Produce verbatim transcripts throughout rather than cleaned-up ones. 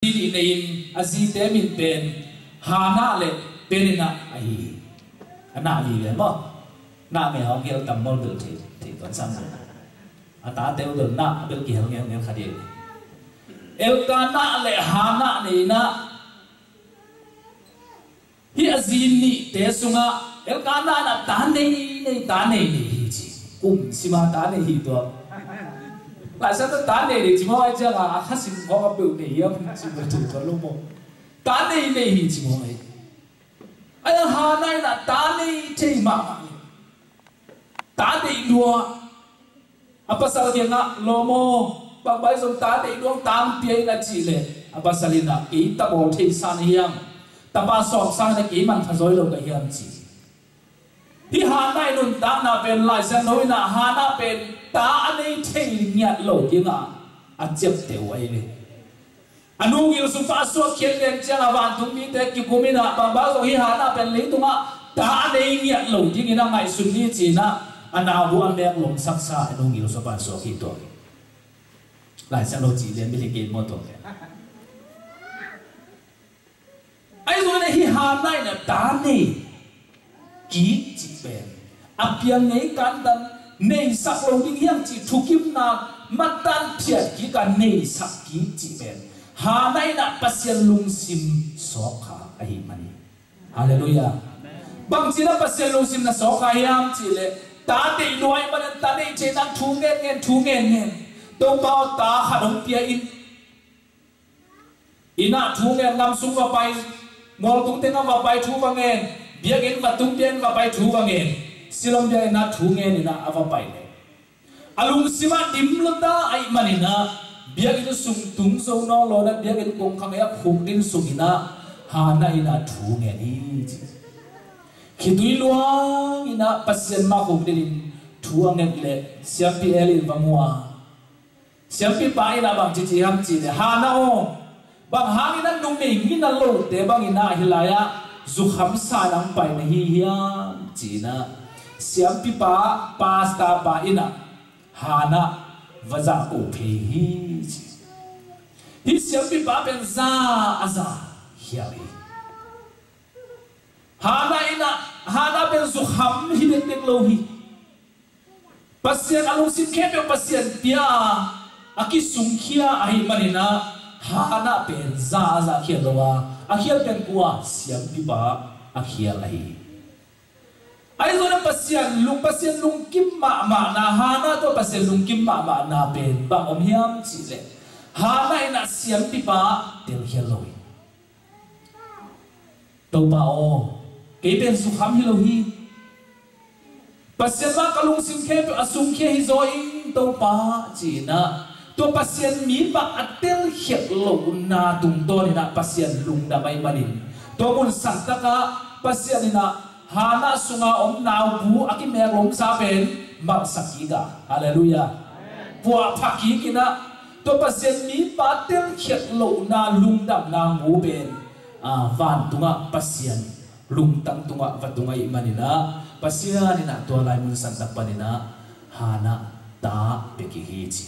zi nih nei-in a zite min pen Hannah le Peninnah ahi hi. A nah vive maw? Nah ngei hong gel tam mawl bel thei, thei tuan sam lo. A tate uh bel nah bel kihel ngelngel kha ding. Elkanah le Hannah nei-in ah, hih a zi nihte sungah Elkanah in ah ta nei nei, ta nei nei hi ci. Kum sima ta nei hi tua. Lai Siangtho ta nei nei ci maw, ahih ciangin a kha sim khawng a peuh nei hiam ci maw, ci tua lo maw. Ta nei nei hi ci maw. Ahi hang Hannah in ah ta nei thei mahmah hi. Ta deih lua. A pasal kiangah, lawm aw, bangbang zong ta deih lua, ta hong pia in, a cih leh, a pasal in ah, kei ta bawl thei sa na hiam, tapa sawm sa na, kei manpha zaw lo ka hiam ci. Hih Hannah i nuntakna pen Lai Siangtho in ah Hannah pen ta a nei thei ngiat lo dingin a ciamteh uh ahi ve. A nu ngilsung pa suak khiat lian ciangin vantung mite kikum in ah, bangbang zong hih Hannah pen leitungah ta a nei ngiat lo dingin a ngaihsun ni ci-in ah, a nau bu a mek lomsaksa a nu ngilsung pa suak hi tua. Lai Siangtho ci lian mi hi kei maw tua. Ahi zongin ah hih Hannah in ah ta nei kik cih pen, a piang ngei kantan, neisak lo ding hiam cih thukimna matan phiat kik a, neisak kik cih pen Hannah in ah Pasian lungsim sawk kha ahih man hi. Halleluiah. Bangci-in ah Pasian lungsim na sawk kha hiam cih leh, ta deih lua ahih manin ta nei thei nang thu ngen ngen, thu ngen ngen. Topa aw, ta khat hong pia in. Inn ah thu ngen, nam sung va pai, mualtung tengah va pai, thu va ngen, biakinn va tung, biakinn va pai, thu va ngen, Silom biakinn ah thu ngen in ah a va pai leh, a lungsim ah dim lua ta ahih manin ah, biakinn sung tung zo nawn lo in ah, biakinn kongkhak ah khukdin suk in ah, Hannah in ah thu ngen hi ci. Khitui luang in ah Pasian mah khukdin in thu a nget leh siampi Eli in va mu a, siampipa in ah bang ci ci hiam cih leh, Hannah aw, bang hangin ah numei ngina lote bangin ah hih lai-ah zukham sa nang pai na hi hiam ci-in ah, siampipa, pastor pa in ah Hannah va zahko phei hi ci. Hih siampipa pen za a za khial hi. Hannah in ah, Hannah pen zukham hi dekdek lo hi. Pasian a lungsim khempeuh Pasian pia a, a kisungkhia ahih manin ah, Hannah pen za a za khial lo a, a khial pen kua, siampipa a khial ahi. Ahi zongin ah Pasian lung, Pasian lungkim mahmahna, Hannah tawh Pasian lungkim mahmahna pen bang om hiam cih leh, Hannah in ah siampipa telkhial lo hi. Topa aw, kei pen zukham hi lo hi. Pasian mah ka lungsim khempeuh a sungkhia hi zaw ing Topa ci-in ah, tua Pasian mipa a telkhiat lohna tungtawn in ah Pasian lungdam ahih manin, tua mun santak ah Pasian in ah Hannah sunga om nau bu a kimek lomsa pen mangsak kik a. Halleluiah. Puahpha kik in ah, tua Pasian mipa telkhiat lohna lungdamna mu pen, a, vantungah Pasian lungtang tungah va tung ahih manin ah, Pasian in ah tua lai mun santak panin ah Hannah ta pia kik hi ci.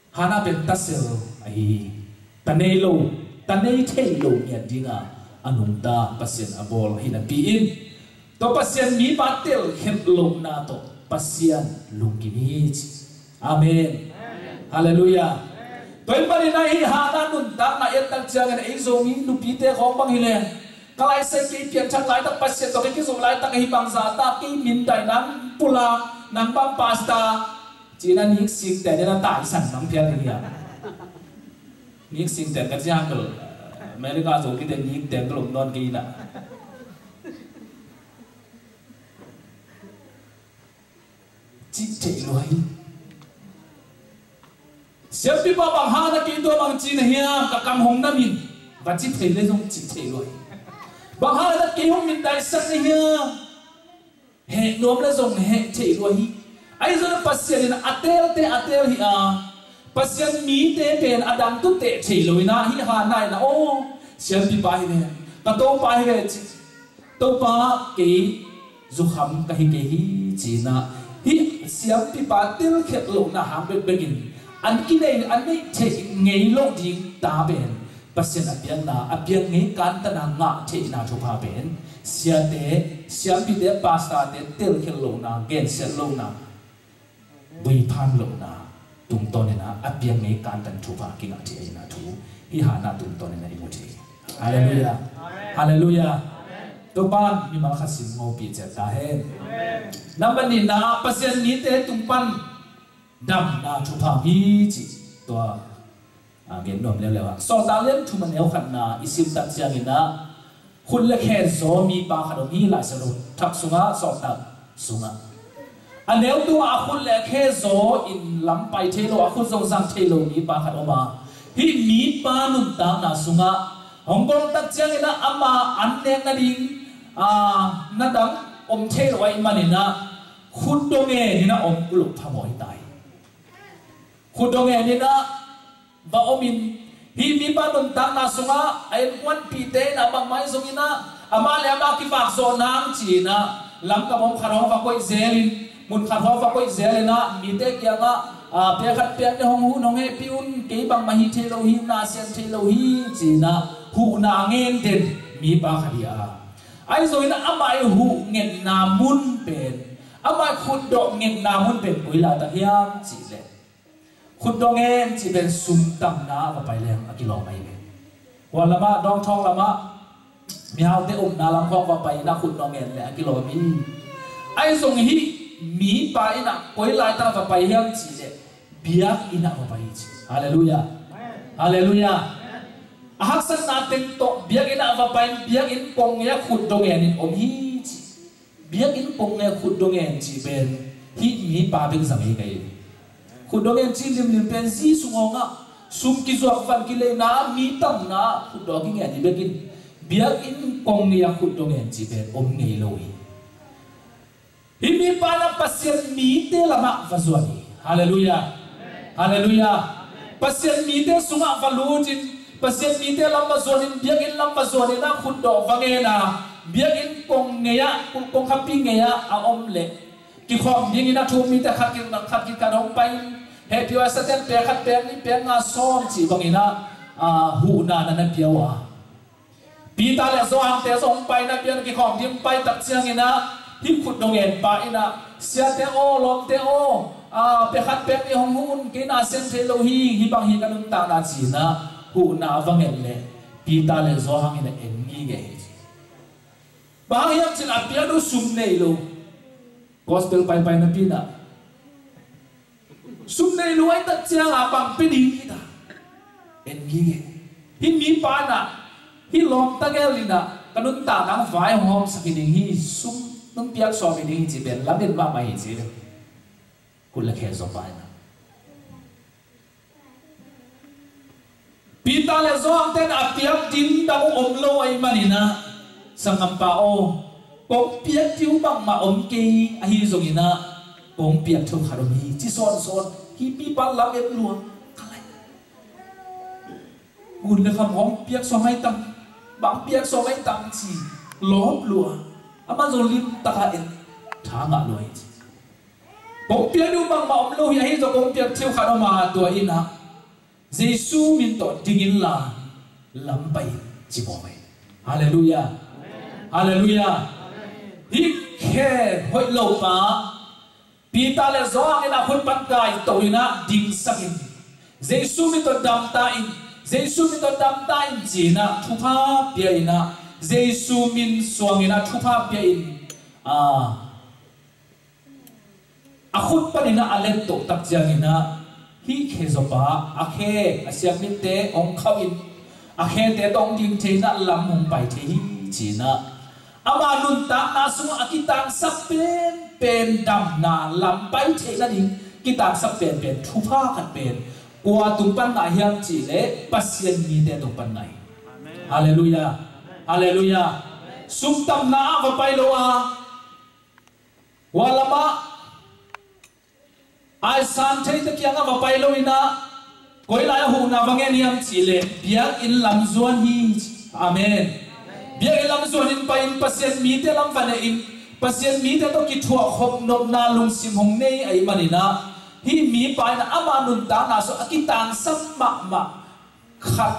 Hannah pen ta sel ahi hi. Ta nei lo, ta nei thei lo ngiat dingin a nungta Pasian a bawl hi napi-in, tua Pasian mipa telkhiat lohna tawh Pasian lungkim hi ci. Amen. Halleluiah. Tua ahih manin ah hih Hannah nuntakna i et tak ciangin ei Zomi nupite khawng bang hi leh, ka laisai kei pianthak laitak, Pasian tawh kei kizo laitak ahi bangzah ta, kei mindaih nang pulak, nang bang pastor ci-in ah nik singten in ah taisan bang phial hi a. Nik singten ka ci hang bel, America zo kite nik teng ka lom nawn kei in ah. Cih theih lua hi. Siampipa, bang hang na kei tua bang ci na hiam, ka kam hong nam in, va ci thei leh zong cih theih lua hi. Bang hang na kei hong mindaisak na hiam, heh nuam leh zong heh theih lua hi. Ahi zongin Pasian in a teelte a teel hi a, Pasian mite pen a dang tawh teh thei lo in ah, hih Hannah in ah, aw, siampipa hi ve, ka Topa hi ve ci. Topa, kei zukham ka hi kei hi ci-in ah, hih siampipa telkhiat lohna hang bekbekin an kinei, an neih theih ngei loh ding ta pen Pasian a piakna, a piak ngei kantan a ngah theihna thupha pen siate, siampite, pastorte telkhial lohna, gensiat lohna, buiphan lohna tungtawnin ah a piak ngei kantan thupha kingah theih ahihna thu hih Hannah tungtawnin ah i mu thei hi. Halleluiah. Halleluiah. Topa'n mimal khat sim ngopi ciat ta hen. Nambat nihna ah Pasian mite tung pan damna thupha hi ci. Tua a gen nuam leuleu ah Sawltak lian thum a neu khatna i sim tak ciangin ah khut le khe zaw mipa khat om hi. Lai Siangtho thak sungah Sawltak sungah a neu tungah a khut le khe zaw in lam pai thei lo, a khut zong zang thei lo mipa khat om a, hih mipa nuntakna sungah hong gol tak ciangin ah ama an nek nading a na dang om thei lo ahih manin ah khut dong ngen in ah om uh loh phamawh hi ta hi. Khut dong ngen in ah va om in, hih mipa nuntakna sungah a innkuanpihte in ah bangmah hi zongin ah amah le amah kivak zawh nang ci-in ah lamkam om khat hong va koih zel in, mun khat hong va koih zel in ah mite kiangah, a, pia khat pia nih hong hun hong hehpih un, kei bangmah hi thei lo hi, na sian thei lo hi ci-in ah huhna a ngen den mipa khat hi a. Ahi zongin ah amah i huh ngetna mun pen, amah i khut dong ngetna mun pen koi laitak hiam cih leh khut dong ngen cih pen sum tamna ah va pai leng a kilawm ahi ve. Huan lamah, dawngthawng lamah, mihaute omna lam khawng va pai in ah khut dong ngen leh a kilawm hi. Ahi zong hih mipa in ah koi laitak va pai hiam cih leh biakinn ah va pai hi ci. Halleluiah. Halleluiah. A haksatna teng tawh biakinn ah va pai in, biakinn kong ngei ah khut dong ngen in om hi ci. Biakinn kong ngei ah khut dong ngen cih pen hih mipa bek zang hi kei. Khut dong ngen cih limlim pen zi sung hong ah sum kizuak, van kileina, mi tamna ah khut dong a kingen hi bek in, biakinn kong ngei ah khut dong ngen cih pen om ngei lo hi. Hih mipa in ah Pasian mite lamah va zuan hi. Halleluiah. Halleluiah. Pasian mite sungah va lut in, Pasian mite lam va zuan in, biakinn lam va zuan in ah khut dong va ngen a, biakinn kong ngei ah, kong khapi ngei ah a om leh kikhawm dingin a thu-um mite khat khit khat, khat khit khat hong pai in, hehpih uh a, Satan pek khat, pek nih, pek nga, sawm cih bangin ah, a, huhna na na pia uh a. Peter le Johan te zong pai in ah biakinn kikhawm ding pai tak ciangin ah hih khut dong ngen pa in ah, siate aw, lawmte aw, a, pek khat pek nih hong huh un, kei na sian thei lo hi, hih bang hi ka nuntakna ci-in ah huhna a va nget leh Peter le Johan in ah en ngitnget hi. Bang hang hiam cih leh a piak uh sum nei lo. Gospel paipai napi in ah sum nei lo ahih tak ciangin bang pia ding hi ta. En ngitnget. Hih mipa in ah, hih lawmta gel in ah ka nuntakna vai hong hawmsak hi ding hi, sum nong piak sawm hi ding hi ci pen lamet mahmah hi ci. Khut le khe zaw pa in ah Peter le Johan te'n a piak ding dang uh om lo ahih manin ah, sanggampa aw, kong piak ding uh bangmah om kei, ahi zongin ah kong piak thei uh khat om hi, ci sawnsawn. Hih mipa lamet lua. Ka lai, ngun le kham hong piak sawm mai tam, bang piak sawm mai tam ci lawp lua. Amah zong limtak a en, tha ngah lua hi ci. Kong piak ding uh bangmah om lo hi, ahi zong kong piak thei uh khat om a, tua in ah Jesu min tawh ding inla lam pai in, ci mawk hi. Halleluiah. Halleluiah. Hih khe hoih lo pa Peter le Johan in ah khut pan kaito in ah dingsak in, Jesu min tawh dam ta in, Jesu min tawh dam ta in ci-in ah thupha pia in ah, Jesu min suang in ah thupha pia in, a, a khut panin ah a let toh tak ciangin ah hih khe zaw pa a khe, a siangthote hong khauh in, a khete tawh hong ding thei in ah lam hong pai thei hi ci-in ah, ama nuntakna sungah a kitangsap penpen damna lam pai theih nading kitangsap penpen thupha khat pen kua tung pan ngah hiam cih leh Pasian mite tung pan ngah hi. Halleluiah. Halleluiah. Sum tamna ah va pai lo a, hua lamah aisan theite kiangah va pai lo in ah, koi lai-ah huhna va ngen hiam cih leh biakinn lam zuan hi. Amen. Biakinn lam zuan in pai in, Pasian mite lam va ne in, Pasian mite tawh kithuah khop nopna lungsim hong nei ahih manin ah, Hih mipa in amah nuntakna sungah a kitangsam mahmah khat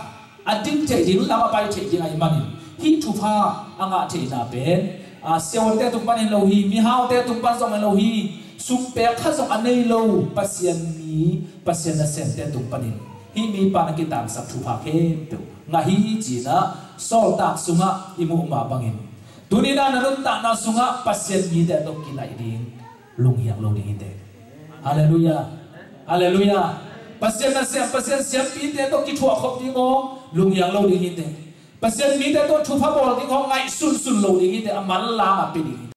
a ding theih ding, lam a pai theih ding ahih manin hih thupha a ngah theihna pen, a, siavuante tung panin lo hi, mihaute tung pan zong hi lo hi, sum pek khat zong a nei lo Pasian mi, Pasian nasemte tung panin hih mipa in a kitangsam thupha khempeuh ngah hi ci-in ah Sawltak sungah i muh mah bangin tuni-in ah na nuntakna sungah Pasian mite tawh kilaih ding lunghiang lo ding hi teh. Halleluiah. Halleluiah. Pasian nasem, Pasian siampite tawh kithuah khop ding aw lunghiang lo ding hi teh. Pasian mite tawh thupha bawl ding aw ngaihsunsun lo ding hi teh, a manlang a pia ding hi.